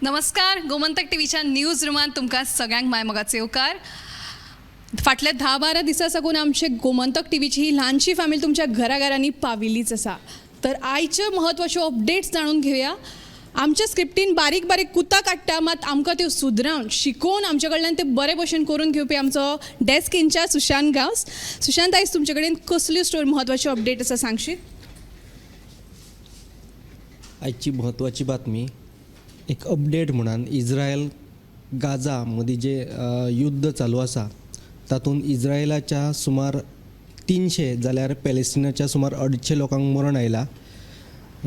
नमस्कार, गोमंतक टीव्हीच्या न्यूज रुमांत तुमकां सगळ्यांक मायमोगाचो येवकार. फाटल्या 10-12 दिसां साकून आमचे गोमंतक टीव्हीची ही ल्हानशी फॅमिली तुमच्या घराघरांनी पाविल्लीच आसा. तर आयच्यो म्हत्वाच्यो अपडेट्स जाणून घेवया. आमच्या स्क्रिप्टीन बारीक बारीक कुतां काडटा, मात आमकां त्यो सुदरावन शिकोवन आमचे कडल्यान ते बरे भशेन करून घेवपी आमचो डेस्क इन्चार्ज सुशांत गांवस. सुशांत, आयज तुमचे कडेन कसल्यो स्टोरी, म्हत्वाच्यो अपडेट आसा, सांगशी? आयची म्हत्वाची बातमी, एक अपडेट म्हणून, इज्रायल गाजा मदीं जे युद्ध चालू आसा तातूंत इज्रायलाच्या सुमार 300 जाल्यार पॅलेस्टिनाच्या सुमार 250 लोकांक मरण आयलां.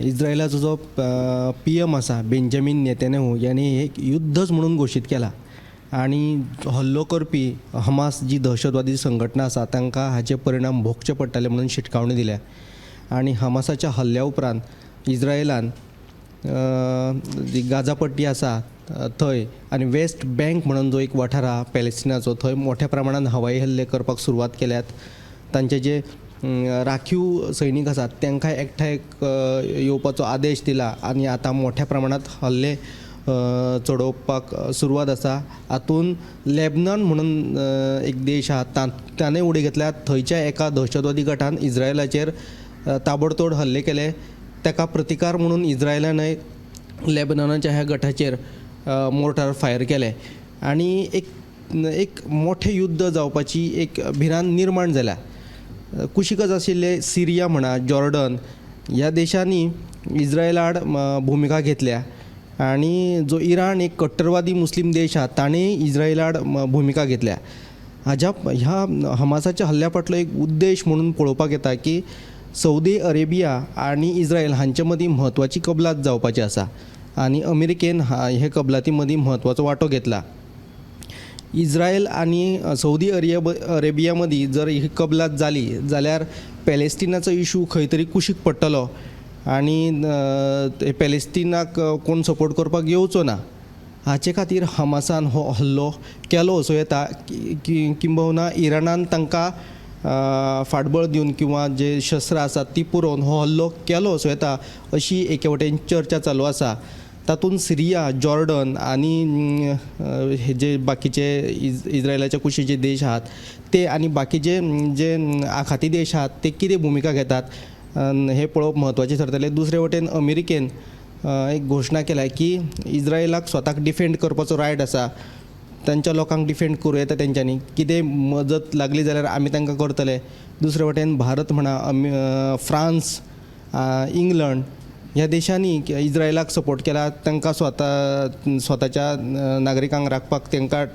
इज्रायलाचो जो पीएम आसा बेंजामीन नेतन्याहू यांनी एक युद्धच म्हणून घोशीत केला आनी हल्लो करपी हमास जी दहशतवादी संघटना आसा तांकां हाचे परिणाम भोगचे पडटले म्हणून शिटकावणी दिल्या. आनी हमासाच्या हल्ल्या उपरांत इज्रायलान जी गाजा पट्टी आसा थंय आनी वेस्ट बँक म्हणून जो एक वाठार आहा पॅलेस्टिनाचो थंय मोठ्या प्रमाणान हवाई हल्ले करपाक सुरवात केल्यात. तांचे जे राखीव सैनीक आसात तांकां एकठांय येवपाचो आदेश दिला आनी आतां मोठ्या प्रमाणांत हल्ले चडोवपाक सुरवात आसा. हातूंत लेबनॉन म्हणून एक देश आहा, ताणें उडी घेतल्या. थंयच्या एका दहशतवादी गटान इज्रायलाचेर ताबडतोड हल्ले केले. ताका प्रतिकार म्हणून इज्रायलानय लेबनॉनाच्या ह्या गटाचेर मोर्टार फायर केले आनी एक एक मोठें युद्ध जावपाची एक भिरांत निर्माण जाल्या. कुशीकच आशिल्ले सिरिया म्हणा, जॉर्डन ह्या देशांनी इज्रायला आड भुमिका घेतल्या आनी जो इराण एक कट्टरवादी मुस्लीम देश आहा ताणें इज्रायला आड भुमिका घेतल्या. हाज्या ह्या हमासाच्या हल्ल्या फाटलो एक उद्देश म्हणून पळोवपाक येता की सौदी अरेबिया आनी इज्रायल हांचे मदीं म्हत्वाची कबलात जावपाची आसा आनी अमेरिकेन हे कबलाती मदीं म्हत्वाचो वांटो घेतला. इज्रायल आनी सौदी अरेबिया मदीं जर ही कबलात जाली जाल्यार पॅलेस्टिनाचो इशू खंय तरी कुशीक पडटलो आनी पॅलेस्टिनाक कोण सपोर्ट करपाक येवचो ना. हाचे खातीर हमासान हो हल्लो केलो असो येता, किंबहुना इराणान तांकां फाटबळ दिवन किंवा जे शस्त्रां आसात ती पुरोवन हो हल्लो केलो असो येता, अशी एके वटेन चर्चा चालू आसा. तातूंत सिरिया, जॉर्डन आनी हे जे बाकीचे इज्रायलाच्या कुशीचे देश आहात ते आनी बाकीचे जे आखाती देश आहात ते कितें भुमिका घेतात हें पळोवप म्हत्वाचें थारतलें. दुसरे वटेन अमेरिकेन एक घोशणा केल्या की इज्रायलाक स्वताक डिफेंड करपाचो रायट आसा, तांच्या लोकांक डिफेंड करूं येता, तेंच्यांनी कितें मजत लागली जाल्यार आमी तांकां करतले. दुसरे वटेन भारत म्हणा, फ्रांस, इंग्लंड ह्या देशांनी इज्रायलाक सपोर्ट केला, तांकां स्वताच्या नागरिकांक राखपाक तांकां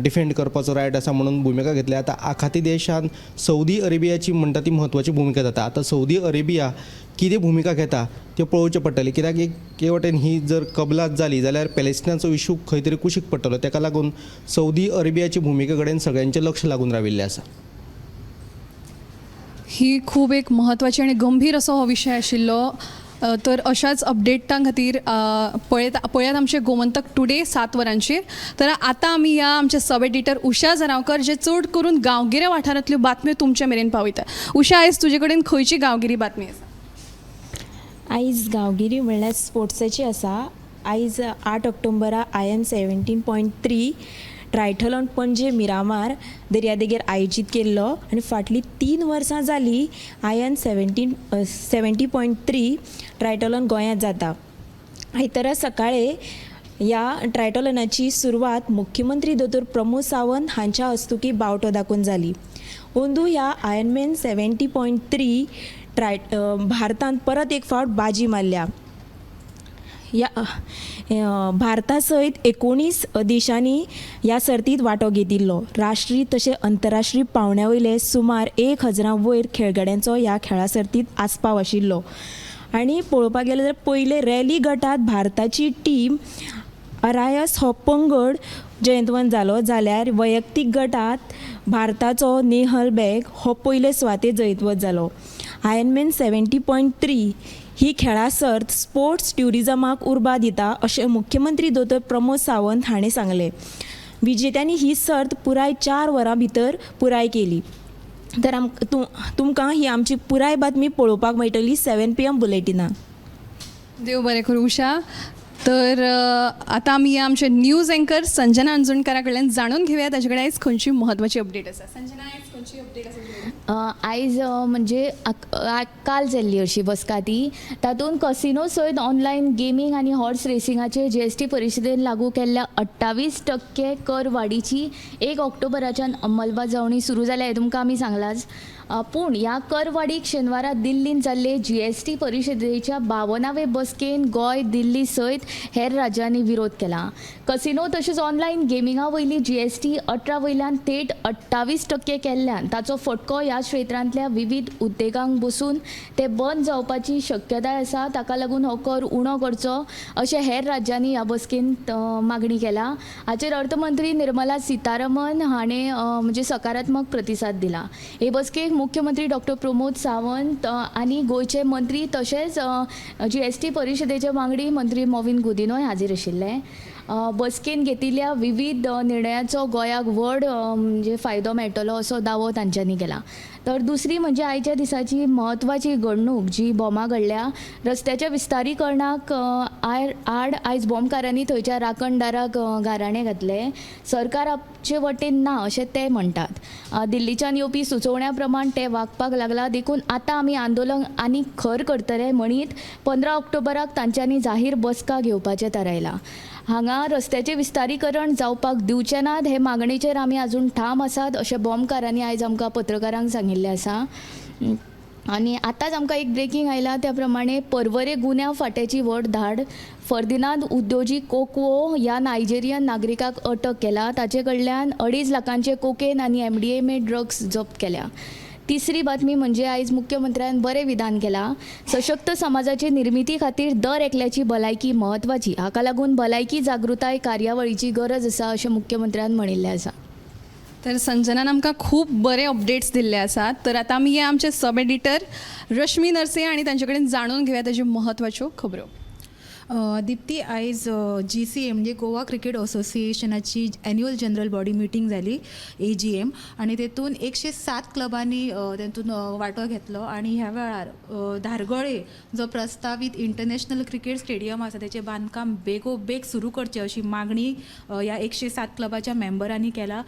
डिफेंड करपाचो रायट आसा म्हणून भुमिका घेतल्या. आतां आखाती देशान सौदी अरेबियाची म्हणटा ती म्हत्वाची भुमिका जाता. आतां सौदी अरेबिया कितें भुमिका घेता त्यो पळोवचें पडटलें, कित्याक एक वटेन ही जर कबलात जाली जाल्यार पॅलेस्टिनाचो इशू खंय तरी कुशीक पडटलो. ताका लागून सौदी अरेबियाची भुमिके कडेन सगळ्यांचें लक्ष लागून राविल्लें आसा. ही खूब एक म्हत्वाची आनी गंभीर असो हो विशय आशिल्लो. तर अशाच अपडेटां खातीर पळयात आमचे गोमंतक टुडे 7 वरांचेर. तर आतां आमी ह्या आमचे सब एडिटर उषा जरावकर, जे चड करून गांवगिऱ्या वाठारांतल्यो बातम्यो तुमचे मेरेन पावयता. उषा, आयज तुजे कडेन खंयची गांवगिरी बातमी आसा? आयज गांवगिरी म्हणल्यार स्पोर्ट्साची आसा. आयज 8 ऑक्टोबरा IN 17.3 triathlon Panaji Miramar दर्यादेगेर आयोजीत केल्लो आनी फाटलीं 3 वर्सां जालीं IN 70.3 triathlon गोंयांत जाता. आयतारा सकाळीं ह्या ट्रायथलॉनाची सुरवात मुख्यमंत्री दोतोर प्रमोद सावंत हांच्या हस्तुकीं बावटो दाखोवन जाली. अंदू ह्या आयर्नमॅन 70.3 भारतान परत एक फावट बाजी मारल्या. ह्या भारता सयत 19 देशांनी ह्या सर्तींत वांटो घेतिल्लो. राष्ट्रीय तशें अंतरराष्ट्रीय पांवड्या वयले सुमार 1000 वयर खेळगड्यांचो ह्या खेळा सर्तींत आस्पाव आशिल्लो. आनी पळोवपाक गेलें जाल्यार पयले रॅली गटांत भारताची टीम अरायस हो पंगड जैतवंत जालो, जाल्यार वैयक्तीक गटांत भारताचो नेहल बेग हो पयले सुवातेर जैतवंत जालो. आयर्नमॅन 70.3 ही खेळा सर्त स्पोर्ट्स ट्युरिजमाक उर्बा दिता अशें मुख्यमंत्री दोतोर प्रमोद सावंत हाणें सांगलें. विजेत्यांनी ही सर्त पुराय 4 वरां भितर पुराय केली. तर तुमकां ही आमची पुराय बातमी पळोवपाक मेळटली 7 PM बुलेटिनाक. देव बरें करूं उषा. तर आतां आमी आमचे न्यूज एंकर संजना अंजुणकारा कडल्यान जाणून घेवया ताचे कडेन आयज खंयची म्हत्वाची अपडेट आसा. संजना, आयज खंयची अपडेट आसा तुजे कडेन? आयज म्हणजे काल जाल्ली अशी बसका ती तातूंत कसिनो सयत ऑनलायन गेमींग आनी हॉर्स रेसिंगाचेर जीएसटी परिशदेन लागू केल्ल्या 28% कर वाडीची 1 ऑक्टोबराच्यान अंमलबजावणी सुरू जाल्या हें तुमकां आमी सांगलांच. पूण ह्या करवाडीक शेनवारा दिल्लीन जाल्ले जीएसटी परिशदेच्या 52वे बसकेन गोंय, दिल्ली सयत हेर राज्यांनी विरोध केला. कसिनो तशेंच ऑनलायन गेमिंगा वयली जीएसटी 18 वयल्यान थेट 28% केल्ल्यान ताचो फटको ह्या क्षेत्रांतल्या विवीध उद्देगांक बसून ते बंद जावपाची शक्यताय आसा. ताका लागून हो कर उणो करचो अशें हेर राज्यांनी ह्या बसकेंत मागणी केला. हाचेर अर्थमंत्री निर्मला सीतारमन हाणें म्हणजे सकारात्मक प्रतिसाद दिला. हे बसकेक मुख्यमंत्री डॉक्टर प्रमोद सावंत आनी गोंयचे मंत्री तशेंच जीएसटी परिशदेचे वांगडी मंत्री मॉविन गुदिनोय हाजीर आशिल्ले. बसकेन घेतिल्ल्या विवीध निर्णयाचो गोंयाक व्हड म्हणजे फायदो मेळटलो असो दावो तांच्यांनी केला. तर दुसरी म्हणजे आयच्या दिसाची म्हत्वाची घडणूक जी भोमा घडल्या. रस्त्याच्या विस्तारीकरणाक आड आयज भोमकारांनी थंयच्या राखणदाराक गाराणें घातलें. सरकार आपचे वटेन ना अशें ते म्हणटात. दिल्लीच्यान येवपी सुचोवण्या प्रमाण ते वागपाक लागला, देखून आतां आमी आंदोलन आनी खर करतले म्हणीत 15 ऑक्टोबराक तांच्यांनी जाहीर बसका घेवपाचें थारायलां. हांगा रस्त्याचें विस्तारीकरण जावपाक दिवचे नात हे मागणेचेर आमी आजून ठाम आसात अशें भोमकारांनी आयज आमकां पत्रकारांक सांगिल्लें आसा. आनी आतांच आमकां एक ब्रेकींग आयला त्या प्रमाणे पर्वरे गुन्यांव फांट्याची व्हड धाड फर्दिनांद उद्योजी कोकवो ह्या नायजेरियन नागरिकाक अटक केला. ताचे कडल्यान 2.5 लाखांचे कोकेन आनी एमडीएमए ड्रग्स जप्त केल्या. तिसरी बातमी म्हणजे आयज मुख्यमंत्र्यान बरें विधान केलां. सशक्त समाजाचे निर्मिती खातीर दर एकल्याची भलायकी म्हत्वाची, हाका लागून भलायकी जागृताय कार्यावळीची गरज आसा अशें मुख्यमंत्र्यान म्हणिल्लें आसा. तर संजनान आमकां खूब बरे अपडेट्स दिल्ले आसात. तर आतां आमी हे आमचे सब एडिटर रश्मी नरसे आनी तांचे कडेन जाणून घेवया ताज्यो म्हत्वाच्यो खबरो. दिप्ती, आयज जीसीए म्हणजे गोवा क्रिकेट असोसिएशनाची एन्युअल जनरल बॉडी मिटींग जाली, एजीएम, आनी तेतून 107 क्लबांनी तेतून वांटो घेतलो. आनी ह्या वेळार धारगळे जो प्रस्तावीत इंटरनॅशनल क्रिकेट स्टेडियम आसा तेचें बांदकाम बेगोबेग सुरू करचें अशी मागणी ह्या 107 क्लबाच्या मेंबरांनी केला.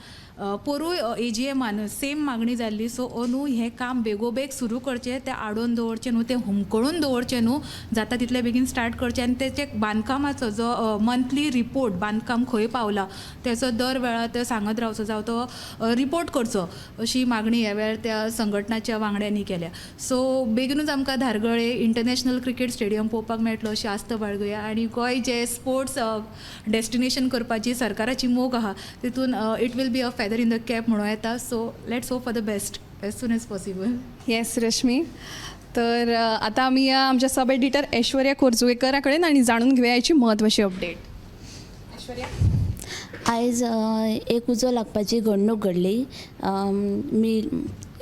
पोरूय एजीएमान सेम मागणी जाल्ली. सो अंदू हें काम बेगोबेग सुरू करचें, तें आडोवन दवरचें न्हू, तें हुमकळून दवरचें न्हू, जाता तितले बेगीन स्टार्ट करचें. आनी तेचें बांदकामाचो जो मंथली रिपोर्ट, बांदकाम खंय पावला तेचो दर वेळार ते सांगत रावचो, जावं तो रिपोर्ट करचो अशी मागणी ह्या वेळार त्या संघटनाच्या वांगड्यांनी केल्या. सो बेगिनूच आमकां धारगळे इंटरनॅशनल क्रिकेट स्टेडियम पळोवपाक मेळटलो अशी आस्त बाळगुया. आनी गोंय जें स्पोर्ट्स डेस्टिनेशन करपाची सरकाराची मोग आहा तितून it will be a feather in the cap म्हणूं येता. So let's hope for the best as soon as possible. Yes Rashmi, तर आतां आमी या आमच्या सब एडिटर ऐश्वर्या खोर्जुवेकरा कडेन आनी जाणून घेवया हाची म्हत्वाची अपडेट. ऐश्वर्या, आयज एक उजो लागपाची घडणूक घडली. मी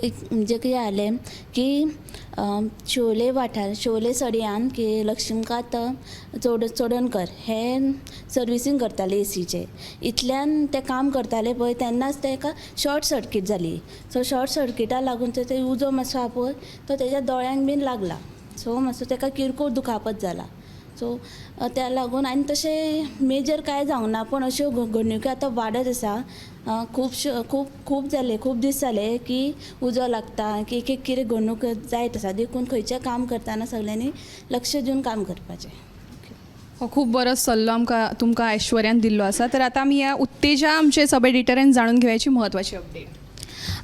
एक म्हणजे कितें जालें की शिवोले वाठार, शिवोले सड्यान की लक्ष्मीकांत चोडणकर हे सर्विसींग करताले एसीचे. इतल्यान ते काम करताले पळय तेन्नाच तेका शॉर्ट सर्कीट जाली. सो शॉर्ट सर्किटा लागून ते उजो मातसो आहा पळय तो तेज्या दोळ्यांक बीन लागला. सो मातसो तेका किरकोळ दुखापत जाला. सो त्या लागून आनी तशें मेजर कांय जावंक ना, पूण अश्यो घडणुको आतां वाडत आसा. खुबश्यो खूब खूब जाले, खूब दीस जाले की उजो लागता, की एक एक कितें घडणूक जायत आसा. देखून खंयचें काम करतना सगळ्यांनी लक्ष दिवन काम करपाचें. हो खूब बरो सल्लो आमकां तुमकां ऐश्वर्यान दिल्लो आसा. तर आतां आमी ह्या उत्तेजा आमचे सब एडिटरान जाणून घेवयाची म्हत्वाची अपडेट.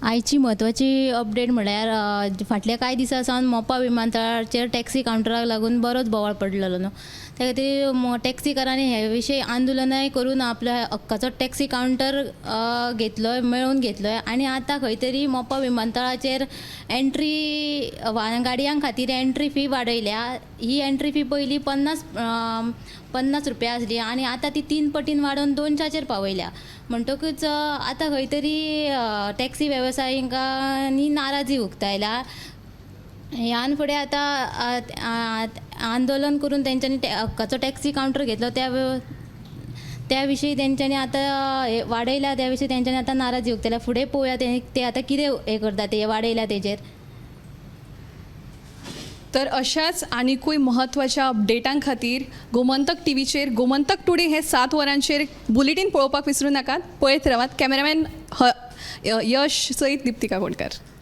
आयची म्हत्वाची अपडेट म्हळ्यार फाटल्या कांय दिसां सावन मोपा विमानतळाचेर टॅक्सी कावंटराक लागून बरोच बोवाळ पडलेलो न्हू, त्या खातीर टॅक्सीकारांनी हे विशीं आंदोलनाय करून आपल्या हक्काचो टॅक्सी कावंटर घेतलो, मेळोवन घेतलो. आनी आतां खंय तरी मोपा विमानतळाचेर एंट्री गाडयां खातीर एंट्री फी वाडयल्या. ही एंट्री फी पयलीं 50 रुपया आसली आनी आतां ती 3 पटीन वाडोवन 200चेर पावयल्या. म्हणटकूच आतां खंय तरी टॅक्सी वेवसायिकांनी नाराजी उक्तायल्या. ह्यान फुडें आतां आंदोलन करून तेंच्यांनी हक्काचो टॅक्सी कावंटर घेतलो त्या विशीं तेंच्यांनी आतां वाडयल्या, त्या विशीं तेंच्यांनी आतां नाराजी उक्तायल्या. फुडें पळोवया ते आतां कितें हें करता ते वाडयल्या तेजेर. तर अशाच आनिकूय म्हत्वाच्या अपडेटां खातीर गोमंतक टीव्हीचेर गोमंतक टुडे हे 7 वरांचेर बुलेटीन पळोवपाक विसरूं नाकात. पळयत रावात. कॅमेरामॅन यश सयत दिप्ती काकोडकर.